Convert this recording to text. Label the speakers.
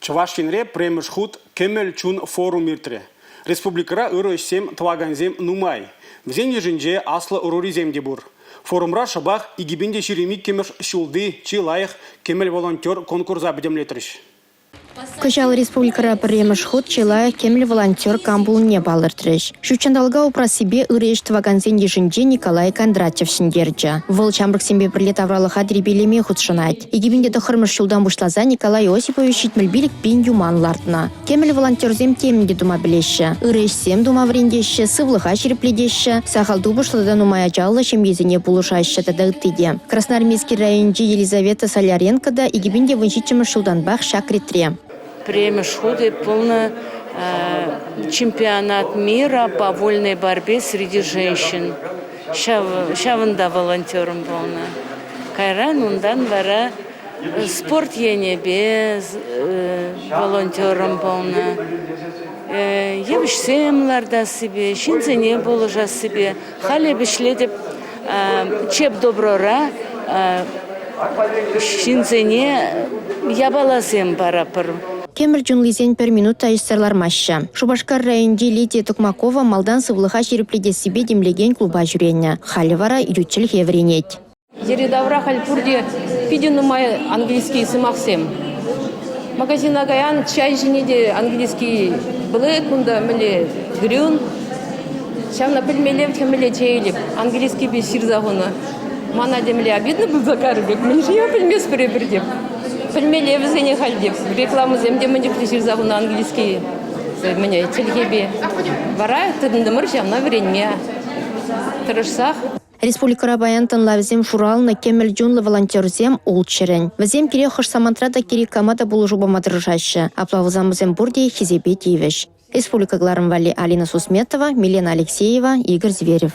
Speaker 1: Чӑваш Енре пӗрремӗш хут «Кӗмӗл чун» форум иртрӗ. Республикӑра ырӑ ӗҫсем тӑвакансем нумай. Вӗсен йышӗнче аслӑ ӑрурисем те пур. Форумра шӑпах 2022-мӗш ҫулти чи лайӑх кӗмӗл волонтер конкурса пӗтӗмлетрӗҫ.
Speaker 2: Кӑҫал республикӑра пӗрремӗш хут чи лайӑх кӗмӗл волонтер кам пулнине палӑртрӗҫ. Ҫут ҫанталӑка упрассипе ырӑ ӗҫ тӑвакансен йышӗнче Николай Кондратьев ҫӗнтерчӗ. Вӑл ҫамрӑксемпе пӗрле тавралӑха тирпейлеме хутшӑнать. 2009 ҫултан пуҫласа Николай Осипович 75 пин юман лартнӑ. Кӗмӗл волонтерсем темӗн те тума пӗлеҫҫӗ. Ырӑ ӗҫсем тума вӗрентеҫҫӗ, сывлӑха ҫирӗплетеҫҫӗ, сахал тупӑшлӑ тата нумай ачаллӑ ҫемьесене пулӑшаҫҫӗ тата ытти те. Красноармейски районӗнчи Елизавета Соляренко та 2017 ҫултанпах ҫак ретре.
Speaker 3: Пӗрремӗш хут эп пулнӑ чемпионат мира по вольной борьбе среди женщин. Ҫавӑнта волонтером пулнӑ. Кайран унтан вара спорт енӗпе волонтером пулнӑ. Йывӑҫсем лартассипе, ҫынсене пулӑшассипе. Халӗ эп ӗҫлетӗп Чебдоброра ҫынсене япаласем паратпӑр.
Speaker 2: Кӗмӗл чунлисен пӗр минут та ӗҫсӗр лармаҫҫӗ. Шупашкар районӗнчи Лидия Тукмакова малтан сывлӑха ҫирӗплетессипе тимлекен клуба ҫӳренӗ. Халӗ вара ют чӗлхе вӗренет.
Speaker 4: Йӗри-тавра халь пурте питӗ нумай английский сӑмахсем. Магазина каян чай ҫине те английский black унта мӗнле green. Ҫавна пӗлмелле хӗмӗле чей илеп английскипе ҫырса хунӑ. Мана темле обидно пулса карӗ пек. Мӗншӗн я пӗлместпӗр эпир те. Пӗлмелле вӗсене халь те. Рекламӑсем те мӗн чухлӗ ҫырса хунӑ английский мӗне чӗлхепе. Вара тытӑнтӑмӑр ҫавна вӗренме тӑрӑшсах.
Speaker 2: Республикӑра паян тӑнлавсем шуралнӑ кӗмӗл чунлӑ волонтерсем ултҫӗрӗн. Вӗсем кирек хӑш самантра та кирек кама та пулӑшу пама тӑрӑшаҫҫӗ. Апла пулсан вӗсем пурте хисепе тивӗҫ. Республика кӑларӑм валли Алина Сусметова, Милена Алексеева, Игорь Зверев.